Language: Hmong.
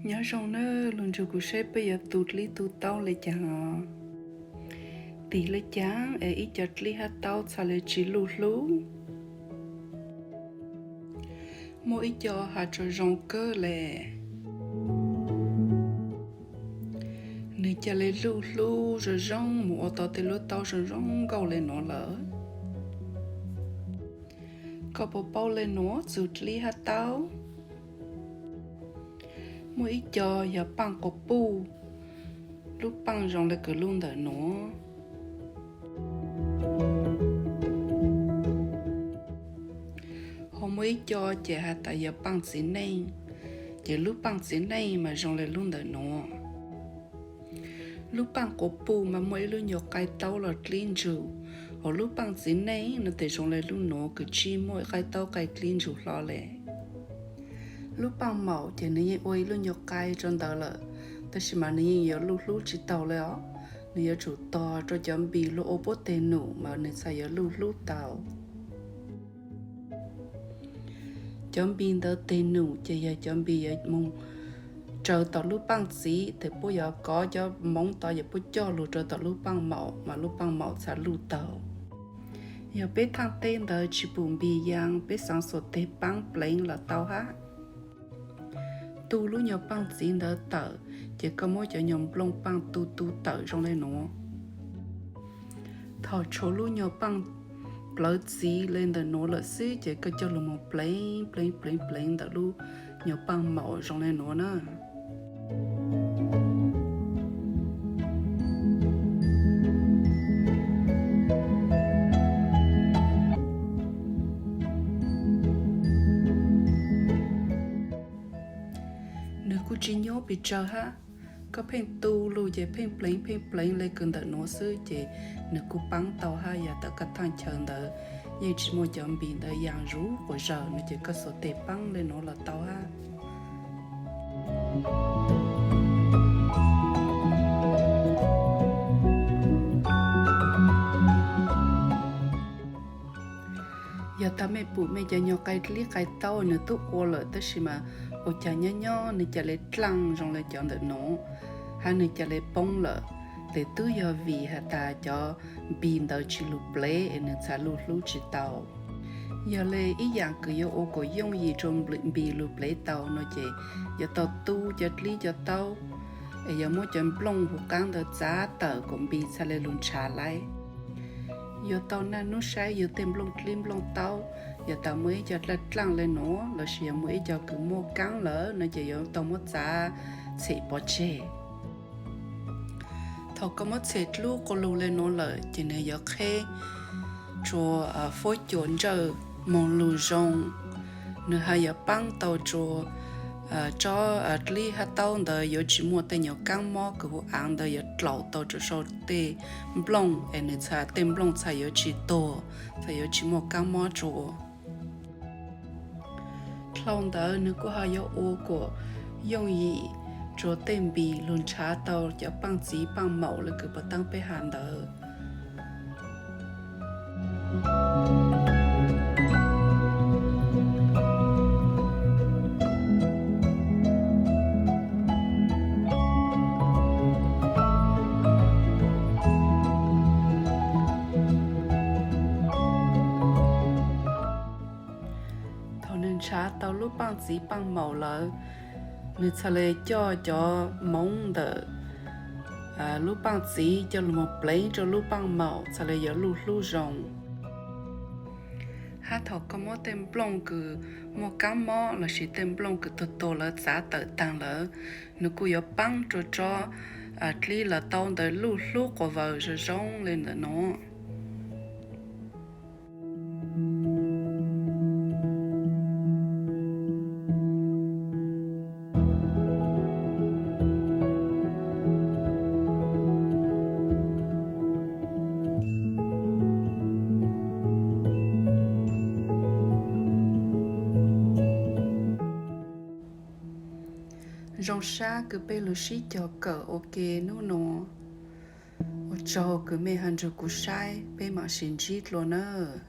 Nyob zoo nawb, lug nrug kuv saib peb yuav tu dlib tu taub le caag os. Tim le caag es ib co dlib hab taub txhaj le tsi luj hlub? Muaj ib co has tso zoo kawg le. Nwg ca le luj hlub zoo zoo mus ua tau tej lub taub zoo zoo nkauj le nuav lawm. Koj puas paub le nuav txug dlib hab taub? Muaj ib co yog paaj quas puj, lub paaj zoo le kws luj ntawm nuav. Ho muaj ib co ces has tas yog paaj txiv neej, ces lub paaj txiv neej mas zoo le lub ntawm nuav. Lub paaj quas puj mas muaj ib lub nyuas qai taub los dlib ntsug, ho lub paaj txiv neej no tes zoo le lub nuav kws tsi muaj qai taub qai dlib ntsug hlo le. Lub paaj maum ces nwg yeej ua ib lub nyuas qai rua ntawd lawm, tab sis mas nwg yeej yuav luj hlub tsi taug le os. Nwg yuav tsum tog rua cov npis lug ua puab teg num mas nwg txhaj yuav luj hlub tau. Cov npis ntawd teg num ces yog cov npis yuav moog raws tom lub paaj txiv, tes puab yuav kov cov moov tod yuav puab coj lug rua tom lub paaj maum mas lub paaj maum txhaj luj taug. Yog peb thaaj teb ntawd tsi pum npis yaa, peb xaav xuas teg paab pleev los tau hab. Tu lub nyuas paaj txiv ntawd tawm, ces koj muab cov nyuas nplooj paaj tu tu tawm zoo le nuav. Thaum tshuav lub nyuas paaj plawv txiv le ntawm nuav lawm xwb ces koj coj lug moog pleev pleev pleev pleev ntawm lub nyuas paaj maum zoo le nuav na. Nwg kuj tsi nyuab pes tsawg hab, koj pheej tu lug ces pheej pleev pheej pleev le kws ntawm nuav xwb ces nwg kuj paab tau hab. Yog tau koj thaaj chaw ntawd yeej tsi muaj cov npis ntawd yaa zuv quas zaws no ces koj xuas teg paab le nuav los tau hab. Yog tas mej pum mej cov nyuag qai dlib qai taub nwg tub ua lawm tab sis mas ua caag nyob nyob nwg ca le dlaaj zoo le cov ntawm nuav, hab nwg ca le poob lawm, tes tub yog vim has tas cov npis ntawd tsi lug plev es nwg txhaj lug hlub tsi tau. Yog le ib yaam kws yuav ua kuas yooj yim rua npis lug plev tau no ces yuav tau tu cov dlib cov taub, es yuav muab cov nplooj huv qaab ntawd txav tawm kuas npis txhaj le lug nrhav laib. Yuav tau naj nub saib yug tej nplooj dlib nplooj taub, yog tas muaj ib co dlaaj dlaaj le nuav lossis yog muaj ib co kws muaj kaab lawm no ces yuav tau muab txav tshem pov tseg. Thaum koj muab tshem dlub quas lug le nuav lawm ces nwg yuav qheb tsua fuab cua ntsawj moog lug zoo. Nwg hab yuav paab tau tsua tsob dlib hab taub ntawd yuav tsi muaj tej nyuag kaab mob kws huv aav ntawd yuav dlaum tau rua sau tej nplooj es nwg txhaj tej nplooj txhaj yuav tsi tuag, txhaj yuav tsi muaj kaab mob tsua. Dlhau ntawd nwg kuj hab yuav ua kuas yooj yim rua tej npis lug nrhav tau cov paaj txiv paaj maum le kws puag taab peb has ntawd. Thaum nwg nrhav tau lub paaj txiv paaj maum lawm, nwg txhaj le coj cov moov ntawm lub paaj txiv coj lug moog pleev rua lub paaj maum txhaj le yuav luj hlub zoo. Hab thaum koj muab tej nplooj kws muaj kaab mob lossis tej nplooj kws tuag tuag lawm txav tawm taag lawm, nwg kuj yuav paab rua tsob dlib los taub ntawd luj hlub quas vaws zoo zoo le ntawm nuav. Zoo sab kws peb lug sib cog kawm ua ke nub nua. Ua tsaug kws mej hab nrug kuv saib, peb maam sib ntsib dlua nawb.